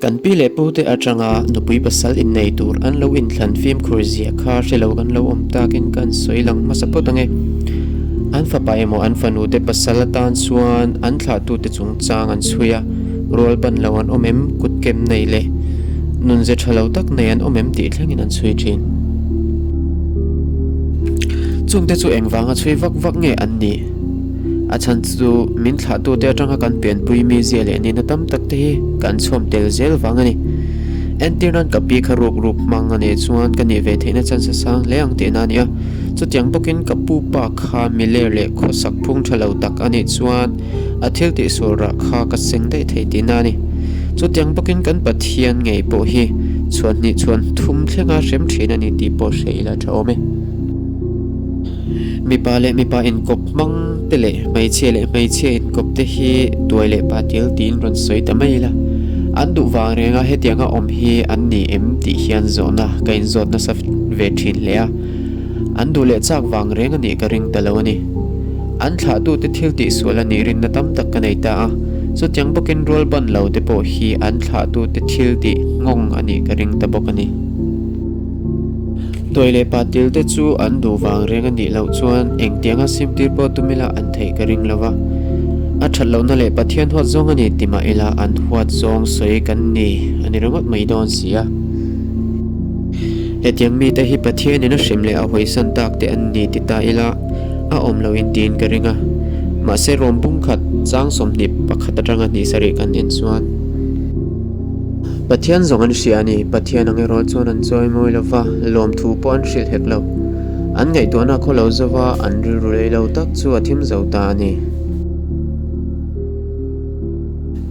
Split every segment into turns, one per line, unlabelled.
Kan pi leh pute atanga nupui pasal innei tur an lo inthlan fimkhur zia kha hre lo kan lo awm takin kan sawi lang hmasa phawt ang e. An fapa emaw an fanute pasal atan chuan an thlahtute chungchang an chhui a, rual ban lo an awm em, kutkem nei leh nunze tha lo tak nei an awm em tih thlengin an chhui thin. Chungte chu engvanga chhui vak vak nge an nih? A chhan chu min thlahtute atanga kan pianpui mizia leh nihna tam tak te hi kan chhawm tel zel vang a ni. Entir nan ka pi kha ruk ruk hmang a nih chuan ka nih ve theihna chance a sang hle ang tihna a ni a. Chutiang bawkin ka pu pa kha miler leh khawsak phung tha lo tak a nih chuan a thil tihsual rah kha ka seng daih thei tihna a ni. Chutiang bawkin kan Pathian ngei pawh hi chhuan hnih chhuan thum thlenga hrem thin a ni tih pawh hre ila tha awm e. Mipa leh mipa inkawp hmang te leh hmeichhia leh hmeichhia inkawp te hi tuai leh pa til tiin rawn sawi ta mai ila. An duh vang renga hetianga awm hi an ni em tih hian zawhna ka inzawt nasa ve thin hle a. An duh leh chak vang reng a nih ka ring ta lo a ni. An thlahtute thil tihsual a nih rinna tam tak ka nei ta a. Chutiang bawkin rual ban lo te pawh hi an thlahtute thil tih nghawng a nih ka ring ta bawk a ni. Tuai leh patil te chu an duh vang reng a nih loh chuan engtianga simtir pawh tum ila an theih ka ring lo va. A that lohna leh Pathian huat zawng a ni ti mah ila an huat zawng sawi kan ni a ni ringawt mai dawn si a. Hetiang mite hi Pathianin a hrem leh a hawisan tak te an ni ti ta ila a awm loin tiin ka ring a. Mahse rawm bungkhat chang 21 atanga hnih sarih kan en chuan. Pathian zawng an hria a ni. Pathian ang erawh chuan an chawi mawi lo va, lawmthu pawh an hrilh hek lo. An ngaihtuahna khaw lo zo va, an rilru lei lo tak chu a thim zo ta a ni.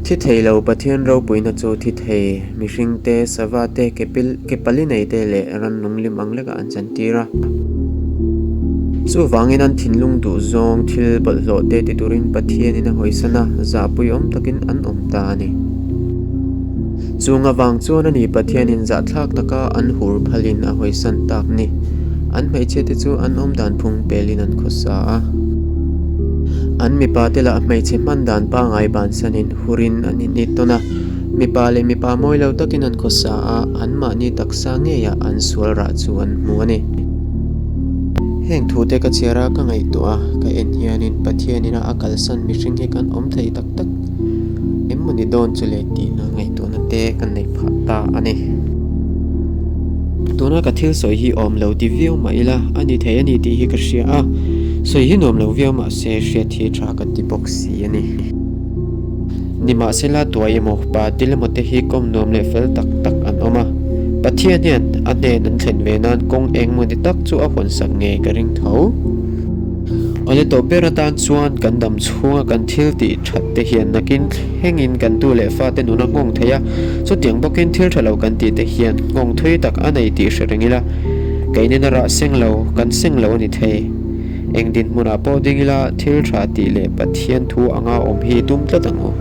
Thi thei lo Pathian ropuina chu thi thei mihringte, sava te, ke pali nei te leh rannung lim ang lekah an chantir a. Chuvangin an thinlung duh zawng thil bawlhhlawh te ti turin Pathianin a hawisan a, zahpuiawm takin an awm ta a ni. Chung avang chuan a ni Pathianin zahthlak taka an hur phalin a hawisan tak ni. An hmeichhia te chu an awm dan phung pelin an khawsa a. An mipa te lah hmeichhe hman dan pangai bansanin hurin an init tawn a. Mipa leh mipa mawi lo takin an khawsa a, anmahni taksa ngeiah an sual rah chu an hmu a ni. Heng thute ka chhiar a, ka ngaihtuah a, ka en hianin Pathianin a a kalsan mihring hi kan awm thei tak tak em maw ni dawn chu le tihna ngaihtuahna te ka neih phah ta a ni. Tuna ka thil sawi hi awm lo ti viau mah ila a ni thei a ni tih hi ka hria a, sawi hi nuam lo viau mah se hriat hi tha ka ti bawk si a ni. Nimahsela tuai emaw pa til emaw te hi kawm nuam leh fel tak tak an awm a, Pathian hian a hnen an thlen ve nan kawng eng maw ni tak chu a hawnsak ngei ka ring tho. Awle tawh ber atan chuan kan dam chhunga kan thil tih that te hian nakin thlengin kan tu leh fate nun a nghawng thei a, chutiang bawkin thil tha lo kan tih te hian nghawng thui tak a nei tih hre reng ila, keinin a rah seng lo, kan seng lo a ni thei. Eng dinhmunah pawh ding ila thil tha tih leh Pathian thu anga awm hi tum tlat ang u.